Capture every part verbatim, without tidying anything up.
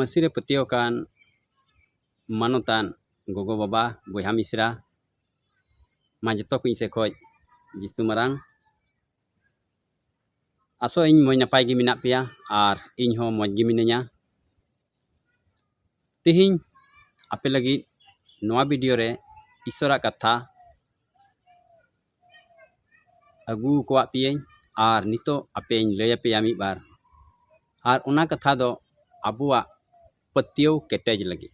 ᱢᱟᱹᱥᱤ ᱨᱮ ᱯᱟᱹᱛᱭᱟᱹᱣ ᱟᱠᱟᱱ ᱢᱟᱱᱚᱛᱟᱱ ᱜᱚᱜᱚ ᱵᱟᱵᱟ, ᱵᱚᱭᱦᱟ ᱢᱤᱥᱨᱟ, ᱢᱟ ᱡᱚᱛᱚ ᱠᱚ ᱤᱧ ᱥᱮᱫ ᱠᱷᱚᱱ ᱡᱤᱥᱩ ᱢᱟᱨᱟᱝ᱾ ᱟᱥᱚᱜ ᱟᱹᱧ ᱢᱚᱡᱽ ᱱᱟᱯᱟᱭ ᱜᱮ ᱢᱮᱱᱟᱜ ᱯᱮᱭᱟ ᱟᱨ ᱤᱧ ᱦᱚᱸ ᱢᱚᱡᱽ ᱜᱮ ᱢᱤᱱᱟᱹᱧᱟ᱾ ᱛᱮᱦᱮᱧ ᱟᱯᱮ ᱞᱟᱹᱜᱤᱫ ᱱᱚᱣᱟ video ᱨᱮ ᱤᱥᱚᱨᱟᱜ ᱠᱟᱛᱷᱟ ᱟᱹᱜᱩ ᱟᱠᱟᱫ ᱯᱮᱭᱟᱹᱧ ᱟᱨ ᱱᱤᱛᱚᱜ ᱟᱯᱮᱧ ᱞᱟᱹᱭ ᱟᱯᱮᱭᱟ ᱢᱤᱫ ᱵᱟᱨ᱾ ᱟᱨ ᱚᱱᱟ ᱠᱟᱛᱷᱟ ᱫᱚ ᱟᱵᱚᱣᱟᱜ ᱯᱟᱹᱛᱭᱟᱹᱣ ᱠᱮᱴᱮᱡ ᱞᱟᱹᱜᱤᱫ᱾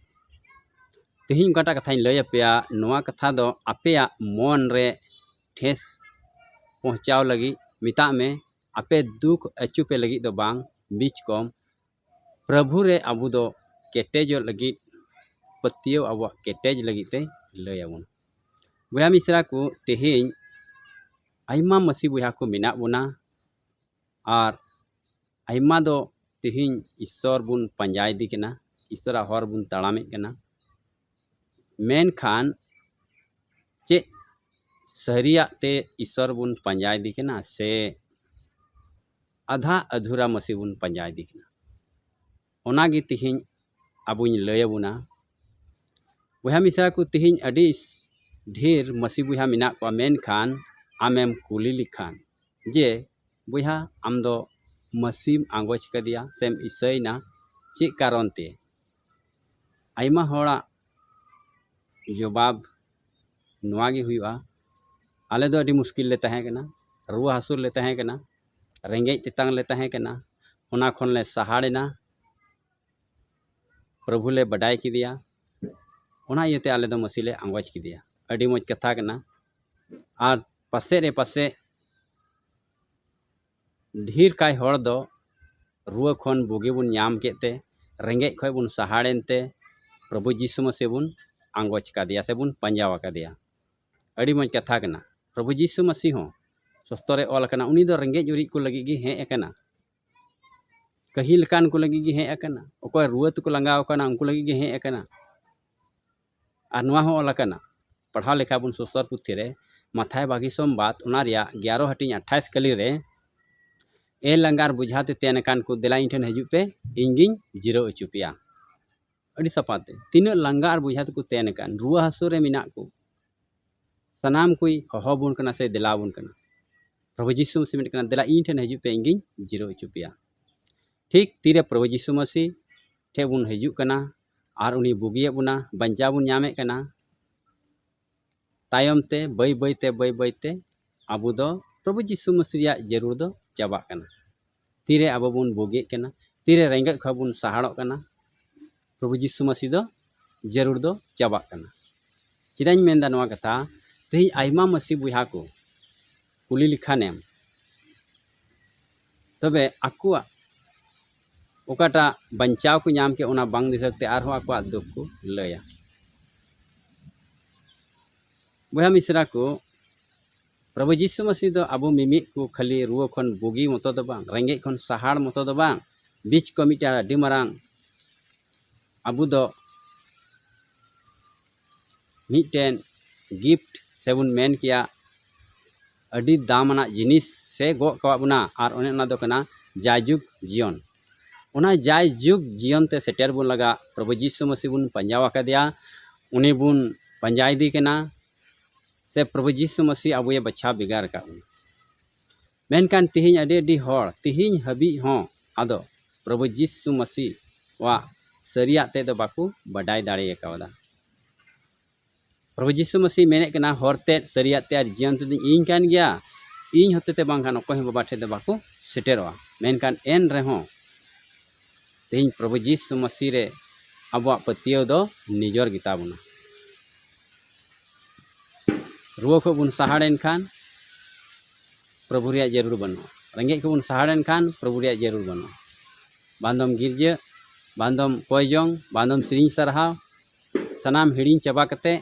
ᱛᱮᱦᱮᱧ ᱚᱠᱟᱴᱟᱜ ᱠᱟᱛᱷᱟᱧ ᱞᱟᱹᱭ ᱟᱯᱮᱭᱟ, ᱱᱚᱣᱟ ᱠᱟᱛᱷᱟ ᱫᱚ ᱟᱯᱮᱭᱟᱜ ᱢᱚᱱ ᱨᱮ ᱴᱷᱮᱥ ᱯᱚᱦᱪᱟᱣ ᱞᱟᱹᱜᱤᱫ᱾ ᱢᱮᱛᱟᱜ ᱢᱮ, ᱟᱯᱮ ᱫᱩᱠ ᱟᱹᱪᱩ ᱯᱮ ᱞᱟᱹᱜᱤᱫ ᱫᱚ ᱵᱟᱝ, ᱵᱤᱪ ᱠᱚᱢ ᱯᱨᱚᱵᱷᱩ ᱨᱮ ᱟᱵᱚ ᱫᱚ ᱠᱮᱴᱮᱡᱚᱜ ᱞᱟᱹᱜᱤᱫ, ᱯᱟᱹᱛᱭᱟᱹᱣ ᱟᱵᱚᱣᱟᱜ ᱠᱮᱴᱮᱡ ᱞᱟᱹᱜᱤᱫ ᱛᱮ ᱞᱟᱹᱭ ᱟᱵᱚᱱ᱾ ᱵᱚᱭᱦᱟ ᱢᱤᱥᱨᱟ ᱠᱚ, ᱛᱮᱦᱮᱧ ᱟᱭᱢᱟ ᱢᱟᱹᱥᱤ ᱵᱚᱭᱦᱟ ᱠᱚ ᱢᱮᱱᱟᱜ ᱵᱚᱱᱟ ᱟᱨ ᱟᱭᱢᱟ ᱫᱚ ᱛᱮᱦᱮᱧ ᱤᱥᱥᱚᱨ ᱵᱚᱱ ᱯᱟᱸᱡᱟᱭᱮᱫᱮ ᱠᱟᱱᱟ, ᱤᱥᱥᱚᱨᱟᱜ ᱦᱚᱨ ᱵᱚᱱ ᱛᱟᱲᱟᱢᱮᱫ ᱠᱟᱱᱟ᱾ ᱢᱮᱱᱠᱷᱟᱱ ᱪᱮᱫ ᱥᱟᱹᱨᱤᱭᱟᱜ ᱛᱮ ᱤᱥᱥᱚᱨ ᱵᱚᱱ ᱯᱟᱸᱡᱟᱭᱮᱫᱮ ᱠᱟᱱᱟ ᱥᱮ ᱟᱫᱷᱟ ᱟᱫᱷᱩᱨᱟ ᱢᱟᱹᱥᱤ ᱵᱚᱱ ᱯᱟᱸᱡᱟᱭᱮᱫᱮ ᱠᱟᱱᱟ? ᱚᱱᱟᱜᱮ ᱛᱮᱦᱮᱧ ᱟᱵᱚᱧ ᱞᱟᱹᱭ ᱟᱵᱚᱱᱟ᱾ ᱵᱚᱭᱦᱟ ᱢᱤᱥᱨᱟ ᱠᱚ, ᱛᱮᱦᱮᱧ ᱟᱹᱰᱤ ᱰᱷᱮᱨ ᱢᱟᱹᱥᱤ ᱵᱚᱭᱦᱟ ᱢᱮᱱᱟᱜ ᱠᱚᱣᱟ, ᱢᱮᱱᱠᱷᱟᱱ ᱟᱢᱮᱢ ᱠᱩᱞᱤ ᱞᱮᱠᱷᱟᱱ ᱡᱮ, "ᱵᱚᱭᱦᱟ, ᱟᱢ ᱫᱚ ᱢᱟᱹᱥᱤᱢ ᱟᱸᱜᱚᱪ ᱠᱟᱫᱮᱭᱟ ᱥᱮᱢ ᱤᱥᱟᱹᱭᱮᱱᱟ, ᱪᱮᱫ ᱠᱟᱨᱚᱱ ᱛᱮ?" ᱟᱭᱢᱟ ᱦᱚᱲᱟᱜ ᱡᱚᱵᱟᱵ ᱱᱚᱣᱟ ᱜᱮ ᱦᱩᱭᱩᱜᱼᱟ, "ᱟᱞᱮ ᱫᱚ ᱟᱹᱰᱤ ᱢᱩᱥᱠᱤᱞ ᱞᱮ ᱛᱟᱦᱮᱸ ᱠᱟᱱᱟ, ᱨᱩᱣᱟᱹ ᱦᱟᱹᱥᱩ ᱨᱮᱞᱮ ᱛᱟᱦᱮᱸ ᱠᱟᱱᱟ, ᱨᱮᱸᱜᱮᱡ ᱛᱮᱛᱟᱝ ᱞᱮ ᱛᱟᱦᱮᱸ ᱠᱟᱱᱟ, ᱚᱱᱟ ᱠᱷᱚᱱ ᱞᱮ ᱥᱟᱦᱟᱲᱮᱱᱟ, ᱯᱨᱚᱵᱷᱩ ᱞᱮ ᱵᱟᱰᱟᱭ ᱠᱮᱫᱮᱭᱟ, ᱚᱱᱟ ᱤᱭᱟᱹᱛᱮ ᱟᱞᱮ ᱫᱚ ᱢᱟᱹᱥᱤ ᱞᱮ ᱟᱸᱜᱚᱪ ᱠᱮᱫᱮᱭᱟ᱾" ᱟᱹᱰᱤ ᱢᱚᱡᱽ ᱠᱟᱛᱷᱟ ᱠᱟᱱᱟ᱾ ᱟᱨ ᱯᱟᱥᱮᱡ ᱨᱮ ᱯᱟᱥᱮᱡ ᱰᱷᱮᱨ ᱠᱟᱭ ᱦᱚᱲ ᱫᱚ ᱨᱩᱣᱟᱹ ᱠᱷᱚᱱ ᱵᱩᱜᱤ ᱵᱚᱱ ᱧᱟᱢ ᱠᱮᱫ ᱛᱮ, ᱨᱮᱸᱜᱮᱡ ᱠᱷᱚᱱ ᱵᱚᱱ ᱥᱟᱦᱟᱲᱮᱱ ᱛᱮ, ᱯᱨᱚᱵᱷᱩ ᱡᱤᱥᱩ ᱢᱟᱹᱥᱤ ᱵᱚᱱ ᱟᱸᱜᱚᱪ ᱠᱟᱫᱮᱭᱟ ᱥᱮ ᱵᱚᱱ ᱯᱟᱸᱡᱟ ᱟᱠᱟᱫᱮᱭᱟ᱾ ᱟᱹᱰᱤ ᱢᱚᱡᱽ ᱠᱟᱛᱷᱟ ᱠᱟᱱᱟ᱾ ᱯᱨᱚᱵᱷᱩ ᱡᱤᱥᱩ ᱢᱟᱹᱥᱤ ᱦᱚᱸ ᱥᱚᱥᱛᱚ ᱨᱮ ᱚᱞ ᱟᱠᱟᱱᱟ, ᱩᱱᱤ ᱫᱚ ᱨᱮᱸᱜᱮᱡ ᱚᱨᱮᱡ ᱠᱚ ᱞᱟᱹᱜᱤᱫ ᱜᱮ ᱦᱮᱡ ᱟᱠᱟᱱᱟ, ᱠᱟᱹᱦᱤᱞ ᱟᱠᱟᱱ ᱠᱚ ᱞᱟᱹᱜᱤᱫ ᱜᱮ ᱦᱮᱡ ᱟᱠᱟᱱᱟ, ᱚᱠᱚᱭ ᱨᱩᱣᱟᱹ ᱛᱮᱠᱚ ᱞᱟᱸᱜᱟᱣ ᱟᱠᱟᱱᱟ ᱩᱱᱠᱩ ᱞᱟᱹᱜᱤᱫ ᱜᱮ ᱦᱮᱡ ᱟᱠᱟᱱᱟ᱾ ᱟᱨ ᱱᱚᱣᱟ ᱦᱚᱸ ᱚᱞ ᱟᱠᱟᱱᱟ, ᱯᱟᱲᱦᱟᱣ ᱞᱮᱠᱷᱟᱱ ᱵᱚᱱ ᱥᱚᱥᱛᱚᱨ ᱯᱩᱛᱷᱤ ᱨᱮ, ᱢᱟᱛᱷᱟᱭ ᱵᱟᱜᱤ ᱥᱚᱢᱵᱟᱫ, ᱚᱱᱟ ᱨᱮᱭᱟᱜ ᱜᱮᱭᱟᱨᱚ ᱦᱟᱹᱴᱤᱧ ᱟᱴᱷᱟᱭᱤᱥ ᱠᱟᱹᱞᱤ ᱨᱮ, "ᱮ ᱞᱟᱸᱜᱟ ᱟᱨ ᱵᱚᱡᱷᱟ ᱛᱮ ᱛᱮᱱ ᱟᱠᱟᱱ ᱠᱚ, ᱫᱮᱞᱟ ᱤᱧ ᱴᱷᱮᱱ ᱦᱤᱡᱩᱜ ᱯᱮ, ᱤᱧ ᱜᱤᱧ ᱡᱤᱨᱟᱹᱣ ᱦᱚᱪᱚ ᱯᱮᱭᱟ᱾" ᱟᱹᱰᱤ ᱥᱟᱯᱷᱟ ᱛᱮ, ᱛᱤᱱᱟᱹᱜ ᱞᱟᱸᱜᱟ ᱟᱨ ᱵᱚᱡᱷᱟ ᱛᱮᱠᱚ ᱛᱮᱱ ᱟᱠᱟᱱ, ᱨᱩᱣᱟᱹ ᱦᱟᱹᱥᱩ ᱨᱮ ᱢᱮᱱᱟᱜ ᱠᱚ, ᱥᱟᱱᱟᱢ ᱠᱚᱭ ᱦᱚᱦᱚ ᱟᱵᱚᱱ ᱠᱟᱱᱟ ᱥᱮ ᱫᱮᱞᱟ ᱟᱵᱚᱱ ᱠᱟᱱᱟ᱾ ᱯᱨᱚᱵᱷᱩ ᱡᱤᱥᱩ ᱢᱟᱹᱥᱤ ᱢᱮᱱᱮᱫ ᱠᱟᱱᱟ, "ᱫᱮᱞᱟ ᱤᱧ ᱴᱷᱮᱱ ᱦᱤᱡᱩᱜ ᱯᱮ, ᱤᱧ ᱜᱤᱧ ᱡᱤᱨᱟᱹᱣ ᱦᱚᱪᱚ ᱯᱮᱭᱟ᱾" ᱴᱷᱤᱠ ᱛᱤᱨᱮ ᱯᱨᱚᱵᱷᱩ ᱡᱤᱥᱩ ᱢᱟᱹᱥᱤ ᱴᱷᱮᱱ ᱵᱚᱱ ᱦᱤᱡᱩᱜ ᱠᱟᱱᱟ ᱟᱨ ᱩᱱᱤ ᱵᱩᱜᱤᱭᱮᱫ ᱵᱚᱱᱟ, ᱵᱟᱧᱪᱟᱣ ᱵᱚᱱ ᱧᱟᱢᱮᱫ ᱠᱟᱱᱟ, ᱛᱟᱭᱚᱢ ᱛᱮ ᱵᱟᱹᱭ ᱵᱟᱹᱭ ᱛᱮ, ᱵᱟᱹᱭ ᱵᱟᱹᱭ ᱛᱮ ᱟᱵᱚ ᱫᱚ ᱯᱨᱚᱵᱷᱩ ᱡᱤᱥᱩ ᱢᱟᱹᱥᱤ ᱨᱮᱭᱟᱜ ᱡᱟᱹᱨᱩᱲ ᱫᱚ ᱪᱟᱵᱟᱜ ᱠᱟᱱᱟ᱾ ᱛᱤᱨᱮ ᱟᱵᱚ ᱵᱚᱱ ᱵᱩᱜᱤᱜ ᱠᱟᱱᱟ, ᱛᱤᱨᱮ ᱨᱮᱸᱜᱮᱡ ᱠᱷᱚᱱ ᱵᱚᱱ ᱥᱟᱦᱟᱲᱚᱜ ᱠᱟᱱᱟ, ᱯᱨᱚᱵᱷᱩ ᱡᱤᱥᱩ ᱢᱟᱹᱥᱤ ᱫᱚ ᱡᱟᱹᱨᱩᱲ ᱫᱚ ᱪᱟᱵᱟᱜ ᱠᱟᱱᱟ᱾ ᱪᱮᱫᱟᱜ ᱤᱧ ᱢᱮᱱᱫᱟ ᱱᱚᱣᱟ ᱠᱟᱛᱷᱟ? ᱛᱮᱦᱮᱧ ᱟᱭᱢᱟ ᱢᱟᱹᱥᱤ ᱵᱚᱭᱦᱟ ᱠᱚ ᱠᱩᱞᱤ ᱞᱮᱠᱷᱟᱱᱮᱢ, ᱛᱚᱵᱮ ᱟᱠᱚᱣᱟᱜ ᱚᱠᱟᱴᱟᱜ ᱵᱟᱧᱪᱟᱣ ᱠᱚ ᱧᱟᱢ ᱠᱮᱫ, ᱚᱱᱟ ᱵᱟᱝ ᱫᱤᱥᱟᱹ ᱠᱟᱛᱮ ᱟᱨᱦᱚᱸ ᱟᱠᱚᱣᱟᱜ ᱫᱩᱠ ᱠᱚ ᱞᱟᱹᱭᱟ᱾ ᱵᱚᱭᱦᱟ ᱢᱤᱥᱨᱟ ᱠᱚ, ᱯᱨᱚᱵᱷᱩ ᱡᱤᱥᱩ ᱢᱟᱹᱥᱤ ᱫᱚ ᱟᱵᱚ ᱢᱤᱢᱤᱫ ᱠᱚ ᱠᱷᱟᱹᱞᱤ ᱨᱩᱣᱟᱹ ᱠᱷᱚᱱ ᱵᱩᱜᱤ ᱢᱚᱛᱚ ᱫᱚ ᱵᱟᱝ, ᱨᱮᱸᱜᱮᱡ ᱠᱷᱚᱱ ᱥᱟᱦᱟᱲ ᱢᱚᱛᱚ ᱫᱚ ᱵᱟᱝ, ᱵᱤᱪ ᱠᱚ ᱢᱤᱫᱴᱟᱝ ᱟᱹᱰᱤ ᱢᱟᱨᱟᱝ ᱟᱵᱚ ᱫᱚ ᱢᱤᱫᱴᱮᱱ ᱜᱤᱯᱷᱴ ᱥᱮᱵᱚᱱ ᱢᱮᱱ ᱠᱮᱭᱟ, ᱟᱹᱰᱤ ᱫᱟᱢ ᱟᱱᱟᱜ ᱡᱤᱱᱤᱥ ᱥᱮ ᱜᱚᱜ ᱠᱟᱣᱟᱫ ᱵᱚᱱᱟ, ᱟᱨ ᱚᱱᱮ ᱚᱱᱟ ᱫᱚ ᱠᱟᱱᱟ ᱡᱟᱭᱡᱩᱜᱽ ᱡᱤᱭᱚᱱ᱾ ᱚᱱᱟ ᱡᱟᱭᱡᱩᱜᱽ ᱡᱤᱭᱚᱱ ᱛᱮ ᱥᱮᱴᱮᱨ ᱵᱚᱱ ᱞᱟᱜᱟᱜ, ᱯᱨᱚᱵᱷᱩ ᱡᱤᱥᱩ ᱢᱟᱹᱥᱤ ᱵᱚᱱ ᱯᱟᱸᱡᱟ ᱟᱠᱟᱫᱮᱭᱟ, ᱩᱱᱤ ᱵᱚᱱ ᱯᱟᱸᱡᱟ ᱤᱫᱤ ᱠᱟᱱᱟ, ᱥᱮ ᱯᱨᱚᱵᱷᱩ ᱡᱤᱥᱩ ᱢᱟᱹᱥᱤ ᱟᱵᱚᱭᱮ ᱵᱟᱪᱷᱟᱣ ᱵᱷᱮᱜᱟᱨ ᱟᱠᱟᱫ ᱵᱚᱱᱟ᱾ ᱢᱮᱱᱠᱷᱟᱱ ᱛᱮᱦᱮᱧ ᱟᱹᱰᱤ ᱟᱹᱰᱤ ᱦᱚᱲ ᱛᱮᱦᱮᱧ ᱦᱟᱹᱵᱤᱡ ᱦᱚᱸ ᱟᱫᱚ ᱯᱨᱚᱵᱷᱩ ᱡᱤᱥᱩ ᱢᱟᱹᱥᱤᱣᱟᱜ ᱥᱟᱹᱨᱤᱭᱟᱜ ᱛᱮᱫ ᱫᱚ ᱵᱟᱠᱚ ᱵᱟᱰᱟᱭ ᱫᱟᱲᱮ ᱠᱟᱣᱫᱟ᱾ ᱯᱨᱚᱵᱷᱩ ᱡᱤᱥᱩ ᱢᱟᱹᱥᱤ ᱢᱮᱱᱮᱫ ᱠᱟᱱᱟ, "ᱦᱚᱨ ᱛᱮᱫ, ᱥᱟᱹᱨᱤᱭᱟᱜ ᱛᱮ ᱟᱨ ᱡᱤᱭᱚᱱ ᱛᱮᱫᱚ ᱤᱧ ᱠᱟᱱ ᱜᱮᱭᱟ, ᱤᱧ ᱦᱚᱛᱮ ᱛᱮ ᱵᱟᱝᱠᱷᱟᱱ ᱚᱠᱚᱭ ᱦᱚᱸ ᱵᱟᱵᱟ ᱴᱷᱮᱱ ᱫᱚ ᱵᱟᱠᱚ ᱥᱮᱴᱮᱨᱚᱜᱼᱟ᱾" ᱢᱮᱱᱠᱷᱟᱱ ᱮᱱ ᱨᱮᱦᱚᱸ ᱛᱮᱦᱮᱧ ᱯᱨᱚᱵᱷᱩ ᱡᱤᱥᱩ ᱢᱟᱹᱥᱤ ᱨᱮ ᱟᱵᱚᱣᱟᱜ ᱯᱟᱹᱛᱭᱟᱹᱣ ᱫᱚ ᱱᱤᱡᱚᱨ ᱜᱮᱛᱟ ᱵᱚᱱᱟ᱾ ᱨᱩᱣᱟᱹ ᱠᱷᱚᱱ ᱵᱚᱱ ᱥᱟᱦᱟᱲ ᱮᱱ ᱠᱷᱟᱱ ᱯᱨᱚᱵᱷᱩ ᱨᱮᱭᱟᱜ ᱡᱟᱹᱨᱩᱲ ᱵᱟᱹᱱᱩᱜᱼᱟ᱾ ᱨᱮᱸᱜᱮᱡ ᱠᱷᱚᱱ ᱵᱚᱱ ᱥᱟᱦᱟᱲ ᱮᱱ ᱠᱷᱟᱱ ᱯᱨᱚᱵᱷᱩ ᱨᱮᱭᱟᱜ ᱡᱟᱹᱨᱩᱲ ᱵᱟᱹᱱᱩᱜᱼᱟ᱾ ᱵᱟᱝ ᱫᱚᱢ ᱜᱤᱨᱡᱟᱹ, ᱵᱟᱝ ᱫᱚᱢ ᱠᱚᱭ ᱡᱚᱝ, ᱵᱟᱝ ᱫᱚᱢ ᱥᱮᱨᱮᱧ ᱥᱟᱨᱦᱟᱣ, ᱥᱟᱱᱟᱢ ᱦᱤᱲᱤᱧ ᱪᱟᱵᱟ ᱠᱟᱛᱮ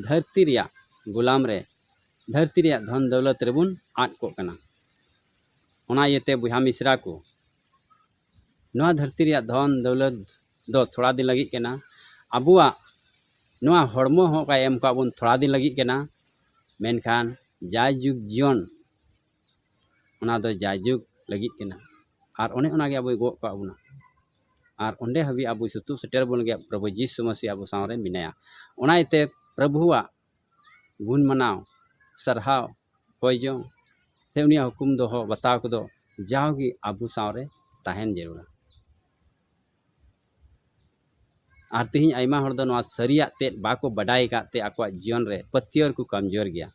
ᱫᱷᱟᱹᱨᱛᱤ ᱨᱮᱭᱟᱜ ᱜᱩᱞᱟᱢ ᱨᱮ, ᱫᱷᱟᱹᱨᱛᱤ ᱨᱮᱭᱟᱜ ᱫᱷᱚᱱ ᱫᱟᱹᱣᱞᱟᱹᱛ ᱨᱮᱵᱚᱱ ᱟᱫ ᱠᱚᱜ ᱠᱟᱱᱟ᱾ ᱚᱱᱟ ᱤᱭᱟᱹᱛᱮ ᱵᱚᱭᱦᱟ ᱢᱤᱥᱨᱟ ᱠᱚ, ᱱᱚᱣᱟ ᱫᱷᱟᱹᱨᱛᱤ ᱨᱮᱭᱟᱜ ᱫᱷᱚᱱ ᱫᱟᱹᱣᱞᱟᱹᱛ ᱫᱚ ᱛᱷᱚᱲᱟ ᱫᱤᱱ ᱞᱟᱹᱜᱤᱫ ᱠᱟᱱᱟ᱾ ᱟᱵᱚᱣᱟᱜ ᱱᱚᱣᱟ ᱦᱚᱲᱢᱚ ᱦᱚᱸ ᱚᱠᱟᱭ ᱮᱢ ᱠᱟᱜ ᱵᱚᱱ ᱛᱷᱚᱲᱟ ᱫᱤᱱ ᱞᱟᱹᱜᱤᱫ ᱠᱟᱱᱟ, ᱢᱮᱱᱠᱷᱟᱱ ᱡᱟᱭᱡᱩᱜᱽ ᱡᱤᱭᱚᱱ, ᱚᱱᱟ ᱫᱚ ᱡᱟᱭᱡᱩᱜᱽ ᱞᱟᱹᱜᱤᱫ ᱠᱟᱱᱟ᱾ ᱟᱨ ᱚᱱᱮ ᱚᱱᱟᱜᱮ ᱟᱵᱚᱭ ᱜᱚᱜ ᱠᱟᱜ ᱵᱚᱱᱟ᱾ ᱟᱨ ᱚᱸᱰᱮ ᱦᱟᱹᱵᱤᱡ ᱟᱵᱚᱭ ᱥᱩᱛᱩᱜ ᱥᱮᱴᱮᱨ ᱵᱚᱱ ᱞᱟᱹᱜᱤᱫ ᱯᱨᱚᱵᱷᱩ ᱡᱤᱥᱩ ᱢᱟᱹᱥᱤ ᱟᱵᱚ ᱥᱟᱶᱨᱮ ᱢᱮᱱᱟᱭᱟ᱾ ᱚᱱᱟ ᱤᱭᱟᱹᱛᱮ ᱯᱨᱚᱵᱷᱩᱣᱟᱜ ᱜᱩᱱ ᱢᱟᱱᱟᱣ, ᱥᱟᱨᱦᱟᱣ, ᱠᱚᱭ ᱡᱚᱝ ᱥᱮ ᱩᱱᱤᱭᱟᱜ ᱦᱩᱠᱩᱢ ᱫᱚᱦᱚ ᱵᱟᱛᱟᱣ ᱠᱚᱫᱚ ᱡᱟᱣᱜᱮ ᱟᱵᱚ ᱥᱟᱶᱨᱮ ᱛᱟᱦᱮᱱ ᱡᱟᱹᱨᱩᱲᱟ᱾ ᱟᱨ ᱛᱮᱦᱮᱧ ᱟᱭᱢᱟ ᱦᱚᱲ ᱫᱚ ᱱᱚᱣᱟ ᱥᱟᱹᱨᱤᱭᱟᱜ ᱛᱮᱫ ᱵᱟᱠᱚ ᱵᱟᱰᱟᱭ ᱟᱠᱟᱫ ᱛᱮ ᱟᱠᱚᱣᱟᱜ ᱡᱤᱭᱚᱱ ᱨᱮ ᱯᱟᱹᱛᱭᱟᱹᱣ ᱨᱮᱠᱚ ᱠᱚᱢᱡᱳᱨ ᱜᱮᱭᱟ᱾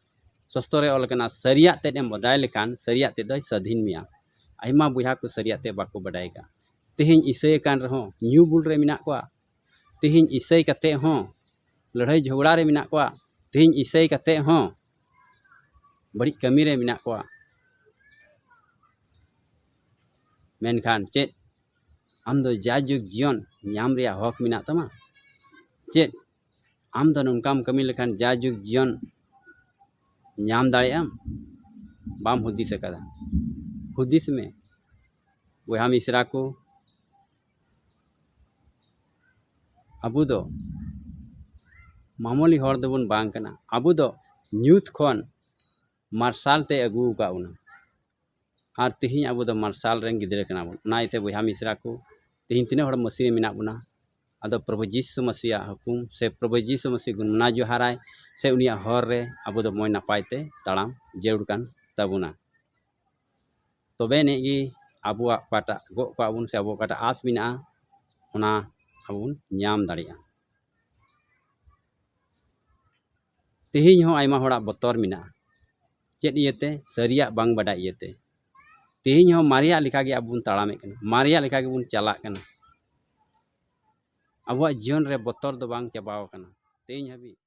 ᱥᱚᱥᱛᱚ ᱨᱮ ᱚᱞ ᱟᱠᱟᱱᱟ, ᱥᱟᱹᱨᱤᱭᱟᱜ ᱛᱮᱫ ᱮᱢ ᱵᱟᱰᱟᱭ ᱞᱮᱠᱷᱟᱱ ᱥᱟᱹᱨᱤᱭᱟᱜ ᱛᱮᱫ ᱫᱚᱭ ᱥᱟᱹᱫᱷᱤᱱ ᱢᱮᱭᱟ᱾ ᱟᱭᱢᱟ ᱵᱚᱭᱦᱟ ᱠᱚ ᱥᱟᱹᱨᱤᱭᱟᱜ ᱛᱮᱫ ᱵᱟᱠᱚ ᱵᱟᱰᱟᱭ ᱟᱠᱟᱫ᱾ ᱛᱮᱦᱮᱧ ᱤᱥᱟᱹᱭ ᱟᱠᱟᱱ ᱨᱮᱦᱚᱸ ᱧᱩ ᱵᱩᱞ ᱨᱮ ᱢᱮᱱᱟᱜ ᱠᱚᱣᱟ᱾ ᱛᱮᱦᱮᱧ ᱤᱥᱟᱹᱭ ᱠᱟᱛᱮ ᱦᱚᱸ ᱞᱟᱹᱲᱦᱟᱹᱭ ᱡᱷᱚᱜᱽᱲᱟ ᱨᱮ ᱢᱮᱱᱟᱜ ᱠᱚᱣᱟ᱾ ᱛᱮᱦᱮᱧ ᱤᱥᱟᱹᱭ ᱠᱟᱛᱮ ᱦᱚᱸ ᱵᱟᱹᱲᱤᱡ ᱠᱟᱹᱢᱤ ᱨᱮ ᱢᱮᱱᱟᱜ ᱠᱚᱣᱟ᱾ ᱢᱮᱱᱠᱷᱟᱱ ᱪᱮᱫ ᱟᱢ ᱫᱚ ᱡᱟᱭᱡᱩᱜᱽ ᱡᱤᱭᱚᱱ ᱧᱟᱢ ᱨᱮᱭᱟᱜ ᱦᱚᱠ ᱢᱮᱱᱟᱜ ᱛᱟᱢᱟ? ᱪᱮᱫ ᱟᱢ ᱫᱚ ᱱᱚᱝᱠᱟᱢ ᱠᱟᱹᱢᱤ ᱞᱮᱠᱷᱟᱱ ᱡᱟᱭᱡᱩᱜᱽ ᱡᱤᱭᱚᱱ ᱧᱟᱢ ᱫᱟᱲᱮᱭᱟᱜ ᱟᱢ? ᱵᱟᱢ ᱦᱩᱫᱤᱥ ᱟᱠᱟᱫᱟ᱾ ᱦᱩᱫᱤᱥ ᱢᱮ ᱵᱚᱭᱦᱟ ᱢᱤᱥᱨᱟ ᱠᱚ, ᱟᱵᱚ ᱫᱚ ᱢᱟᱢᱩᱞᱤ ᱦᱚᱲ ᱫᱚᱵᱚᱱ ᱵᱟᱝ ᱠᱟᱱᱟ᱾ ᱟᱵᱚ ᱫᱚ ᱧᱩᱛ ᱠᱷᱚᱱ ᱢᱟᱨᱥᱟᱞ ᱛᱮ ᱟᱹᱜᱩ ᱟᱠᱟᱫ ᱵᱚᱱᱟ᱾ ᱟᱨ ᱛᱮᱦᱮᱧ ᱟᱵᱚ ᱫᱚ ᱢᱟᱨᱥᱟᱞ ᱨᱮᱱ ᱜᱤᱫᱽᱨᱟᱹ ᱠᱟᱱᱟ ᱵᱚᱱ᱾ ᱚᱱᱟ ᱤᱭᱟᱹᱛᱮ ᱵᱚᱭᱦᱟ ᱢᱤᱥᱨᱟ ᱠᱚ, ᱛᱮᱦᱮᱧ ᱛᱤᱱᱟᱹᱜ ᱦᱚᱲ ᱢᱟᱹᱥᱤ ᱨᱮ ᱢᱮᱱᱟᱜ ᱵᱚᱱᱟ, ᱟᱫᱚ ᱯᱨᱚᱵᱷᱩ ᱡᱤᱥᱩ ᱢᱟᱹᱥᱤᱭᱟᱜ ᱦᱩᱠᱩᱢ ᱥᱮ ᱯᱨᱚᱵᱷᱩ ᱡᱤᱥᱩ ᱢᱟᱹᱥᱤ ᱜᱩᱱᱢᱟᱱᱟᱣ ᱡᱚᱦᱟᱨᱟᱭ ᱥᱮ ᱩᱱᱤᱭᱟᱜ ᱦᱚᱨ ᱨᱮ ᱟᱵᱚ ᱫᱚ ᱢᱚᱡᱽ ᱱᱟᱯᱟᱭ ᱛᱮ ᱛᱟᱲᱟᱢ ᱡᱟᱹᱨᱩᱲ ᱠᱟᱱ ᱛᱟᱵᱚᱱᱟ᱾ ᱛᱚᱵᱮ ᱟᱹᱱᱤᱡ ᱜᱮ ᱟᱵᱚᱣᱟᱜ ᱚᱠᱟᱴᱟᱜ ᱜᱚᱜ ᱠᱟᱜ ᱵᱚᱱ ᱥᱮ ᱟᱵᱚ ᱚᱠᱟᱴᱟᱜ ᱟᱥ ᱢᱮᱱᱟᱜᱼᱟ, ᱚᱱᱟ ᱟᱵᱚ ᱵᱚᱱ ᱧᱟᱢ ᱫᱟᱲᱮᱭᱟᱜᱼᱟ᱾ ᱛᱮᱦᱮᱧ ᱦᱚᱸ ᱟᱭᱢᱟ ᱦᱚᱲᱟᱜ ᱵᱚᱛᱚᱨ ᱢᱮᱱᱟᱜᱼᱟ᱾ ᱪᱮᱫ ᱤᱭᱟᱹᱛᱮ? ᱥᱟᱹᱨᱤᱭᱟᱜ ᱵᱟᱝ ᱵᱟᱰᱟᱭ ᱤᱭᱟᱹᱛᱮ᱾ ᱛᱮᱦᱮᱧ ᱦᱚᱸ ᱢᱟᱨᱮᱭᱟᱜ ᱞᱮᱠᱟ ᱜᱮ ᱟᱵᱚ ᱵᱚᱱ ᱛᱟᱲᱟᱢᱮᱫ ᱠᱟᱱᱟ, ᱢᱟᱨᱮᱭᱟᱜ ᱞᱮᱠᱟ ᱜᱮᱵᱚᱱ ᱪᱟᱞᱟᱜ ᱠᱟᱱᱟ᱾ ᱟᱵᱚᱣᱟᱜ ᱡᱤᱭᱚᱱ ᱨᱮ ᱵᱚᱛᱚᱨ ᱫᱚ ᱵᱟᱝ ᱪᱟᱵᱟᱣ ᱟᱠᱟᱱᱟ ᱛᱮᱦᱮᱧ ᱦᱟᱹᱵᱤᱡ᱾